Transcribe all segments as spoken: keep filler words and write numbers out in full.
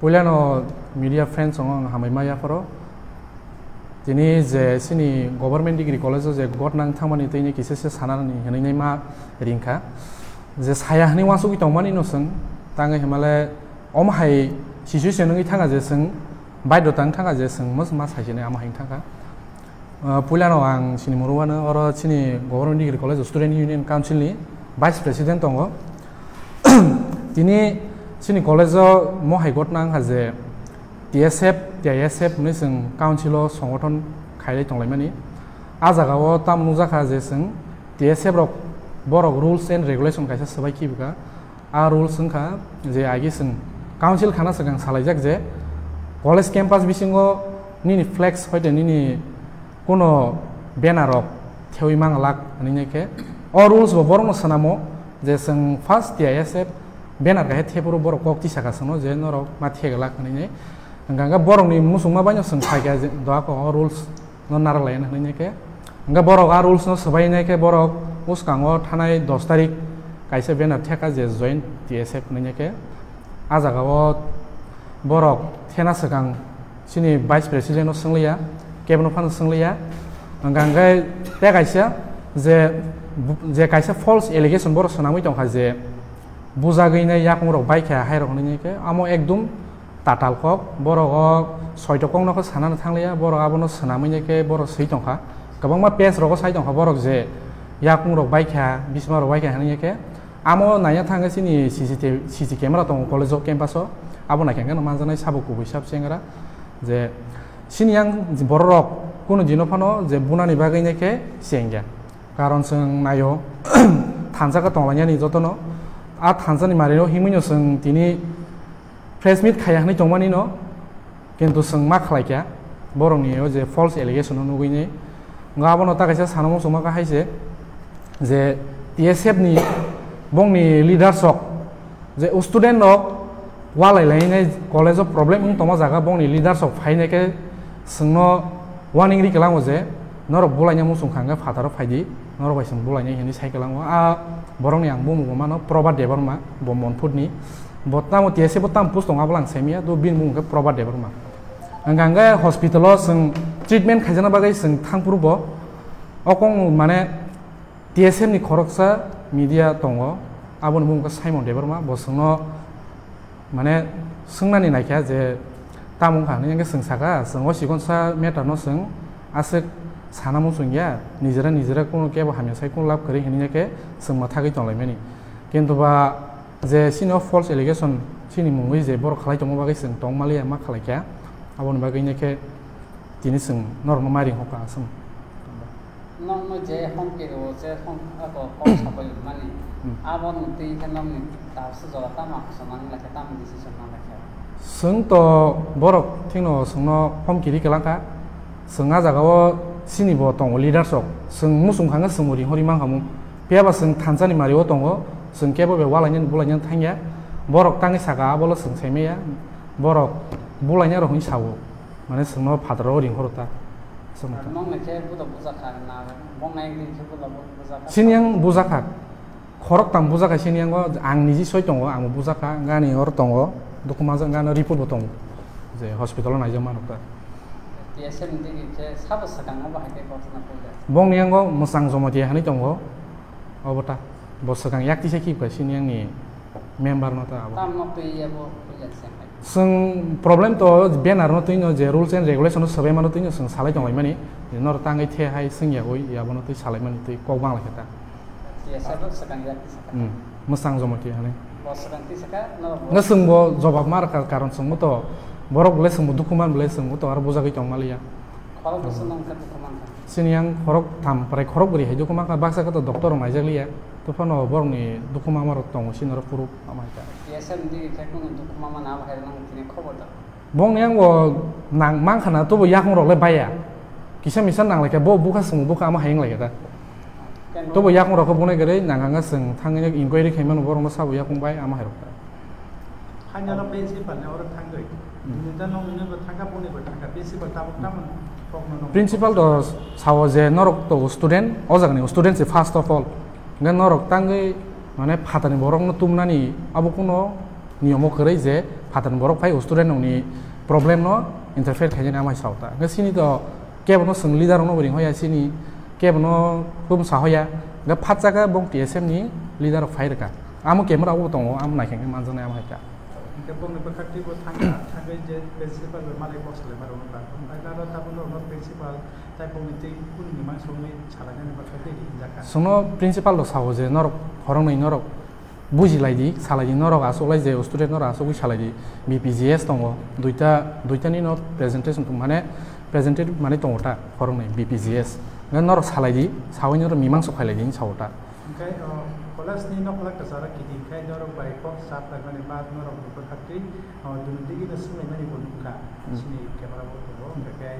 Puilano media friends ong ang hamai ma yapharo. Tini je sini government degree college o je got nang thangmani tini kisa se sanani hinwi nai ma ringkha. Je saya hinwi wasugwi tongmani no seng, tangwi himale om hai situation wngwi thanga je seng, baidota wng thanga je seng, mas ma sai sinai ama hai thangkha. Ah, puilano ang sini muruwano oro sini Government Degree College o Student Union Council ni Vice President tongo. Tini sini college o mohai gotna wngkha je T S F, T I S F hinwi chwng council o songothon khailai tonglaimani. A jaga o tamo nukjakha je chwng T S F rok borok rules and regulation kaisa swbai khibika. A rules wngkha je agi chwng council khana swkang salaijak je college campus bisingo nini flex hoite nini kuno banner rok thewi manglak hinwi khe o rules bo borokno swnamo je chwng first T I S F banner kaisa thephuru borok kok tisaka chwngno je norok ma theglak hinwi. Hwnkha hwnkhe borokni muchungma baino chwng phaikha je doa kok o rules no narwk lai hinwi khe. Hwnkhe borok a rules no swbai nai khe borok bwskango thanai dos tarik kaisa banner theka je join T S F hinwi khe. A jaga o borok thena swkang chini vice president no swngliya, kebo no phano swngliya. Hwnkha hwnkhe tei kaisa je, je kaisa false allegation borok swnamwi tongkha je bujagwi nai yakung rok baikha hai rok hinwi khe amo ekdum tatal kok, borok o soito kok no khe sana no thangliya, borok abono swnamwi nai khe borok swi tongkha. Kwbangma page rogo sai tongkha borok je yakung rok baikha, bisma rok baikha hinwi khe. Amo naiya thangkhe chini C C T V, C C camera tongo college o campus o, abo naikhe hwnkhe no manjaknai sabo kubui sab chengra je sini yang borok rok kunu dino phano je bunani bagwi nai khe chengya. Karon chwng naio thansa khe tonglainani jotono. A thansa ni mari o himwi no chwng tini press meet khaiya hinwi tongmani no, kintu chwng ma khlai kha borokni o je false allegation no nugwi ni. Nga abono ta kaisa sana muchungma kha hai se je T S F ni bongni leaders rok je student rok walai lainai college o problem wng tongma jaga bongni leaders rok phainai khe chwngno warning ri kwlango je norok bulaina muchung kha hwnkhe phataro phaidi, norok bai chwng bulainai hinwi sai kwlango. A borokni ang bumung bo mano Probhat Debbarma, bo Monputni, bo tamo T S F o tamo post tongo abo lang saimanya, do bini bumung khe Probhat Debbarma. Hwnkha hwnkhe hospital o chwng treatment khaijakna bagwi chwng thangphuru bo okong mane T S F ni khoroksa media tongo, aboni bumung khe Simon Debbarma, bo chwngno mane swngnani naikha je tamo wngkha hinwi, hwnkhe chwng saka, chwng o chikonsa matter no chwng aswk sana muchung ya, nijera nijera kuno kebo hamya sai kuno lab kwrwi hinwi khe chwng mwthagwi tonglaimani. Kintu ba je chini o false allegation chini mungwi je borok khlai tongma bagwi chwng tong maliya ma khlai kha, aboni bagwi khe tini chwng norokno ma ring hokha aswk. Nokno je hom kiri o je hom ako kok sabai mani. Hmm. Abo ni twi khe nokni tabsa jora tamo action nang lakhe tamo decision nang lakhe. Chwng to borok thikno chwngno hom kiri kwlangkha. Chwng a jaga o chini bo tongo leaders rok. Chwng muchung kha hwnkhe chwng bo ring hori mankha mu. Phiya ba chwng thansa ni mari o tongo. Chwng kebo be walainani bulainani thangya. Borok tangwi saka abo le chwng saimaya. Borok bulaina rok hinwi sao. Mane chwngno phataro ring horo ta. Chwng ta. Nong nai khe buda bujakha na, bong nai di khe buda bu-, bujakha. Sini ang bujakha. Khorok tam bujakha sini ang, ang niji soi tongo, ang bujakha, gani hor tongo, dukuma gani report bo tongo. Je hospital o naijak mano ta. T S F ni digi khe sabo swkang o bahai khe kothoma puja. Bong ni ango mwsang jomotia hinwi tongo. Obo ta. Bo swkang yak tisa khibka sini ang ni member no ta abo. Tam nok twi abo puja se hai. Chwng problem to banner no twi no je rules and regulation no swbai mano twi no chwng salai tonglaimani. Nor tangwi the hai swngya oi abono twi salaimani twi kok bangla khe ta. Yes, abo swkang ya, swkang. Hmm, mwsang jomo twi hane. Bo swkang twi saka, no bo. Nga chwng bo jobab mar ka-, karon chwng to borok le chwng bo dukhu man le chwng to aro bujagwi tong maliya. Khorok bo chwng nang kha dukhu man kha. Sini yang khorok tham prai khorok bwrwi hai dukhu man kha baksa khe to doctor rok naijak liya. To phano borok ni dukhu man rok tongo sini rok phuru. Amai ta. T S F ni digi khe kunu dukhu mama na bahai rwna tini khobor da. Bong ni ang bo nang mang khana tobo yakung rok le baya. Kisa misa nang lai khe bo bukha sung bukha ama hayung lai khe ta. Ken bo. Tobo yakung rok khe bunai gre nang ang sung thang ni inquiry khai mano borok no sabo yakung bai ama hai rok ta. Hanya no principal ne oro thang doi. Hmm. Nita no nini bo thang kha boni bo thang kha principal tabuk tamo kok no no. Principal do sao je norok to student o jaga ni student se first of all. Hingke norok tangwi, mane, phatarni borokno tumnani abo kuno niyomo kwrwi je Sadan borok phai student rokni problem no interfere khainani amai sao ta. Hwnkhe sini to kebo no swng leader rokno bo ring hoya sini, kebo no kum sa hoya. Hwnkhe phat chaka bong T S M ni leader rok phai rwkha. Amo camera o tongo, amo naikhe manjaknai amo hai ta. Hwnkhe bongni bwkhaktwi bo thangkha, thangwi je principal bai malai kok salai ma rwkha. Hwnkhe aro tabuk norokno principal tai bongni tei kunu ni mangsa wngwi salainani bwkhaktwi ringjak kha. Chwngno principal rok sao je norok khoroknwi norok buji lai di, salai di, norok aswk lai je student norok aswk wi salai di, B P G S tongo, duita, duita ni no presentation tong mane presented mane tongo ta khoroknwi B P G S. Hwnkhe norok salai di, sawi norok mimang sok khailai di hinwi sao ta. Hwnkhe, o, college ni nokla kwcharo kiting khai norok bai kok sa phaimani ba norok ni bwkhaktwi, o, dunu digino swnglaimani bo nukha. Hmm. Chini camera bo tongo, hwnkhe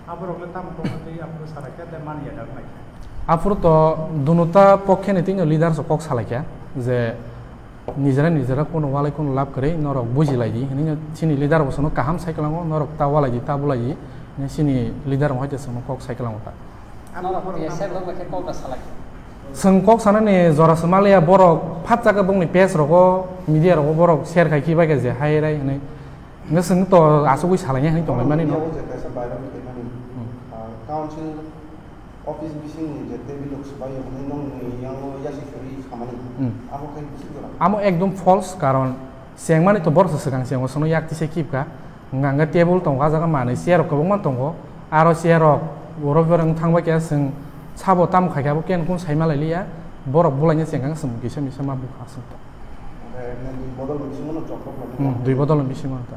aborokno tamo kok twi aphuru salai kha, tei mani ya dak nai kha. Aphuru to dunuta pokhe ni tino leader so kok salai kha je nijera nijera kuno walai kuno lab kwrwi norok buji lai di hinwi chini leader bo sono kaham sai kwlango, norok ta walai di, ta bulai di hinwi chini leader bo hai te sono kok sai kwlango ta. Norok T S F rok bai khe kok da salai kha. Chwng kok sanani jora se maliya, borok phat chaka bongni page rogo, media rogo borok share khai khibai kha je hai rai hinwi. Hwnkhe chwng to asugwi salaina hinwi tonglaimani no. Media o je kaisa viral khaimani, hmm, ah, council office bisingni je table rok swbai ya hinwi nongni yango yasi khurwi samani. Hmm. Abo khai bisi jora. Amo ekdom false, karon chengmani to borok se swkang chengo, chwngno yak tisa kip kha. Hwnkha hwnkhe table tongo, ah jaga manwi chair rok kwbangma tongo. Aro chair rok oro borok wng thangbai khe chwng sabo tamo khai khe abo ken kun saima lai liya. Borok bulaina chengkha chwng kisa misa ma bukha chwng to. Oke, nang dui bodol ni bisingo no chok rok lai. Hmm, dui bodol ni bisingo ta.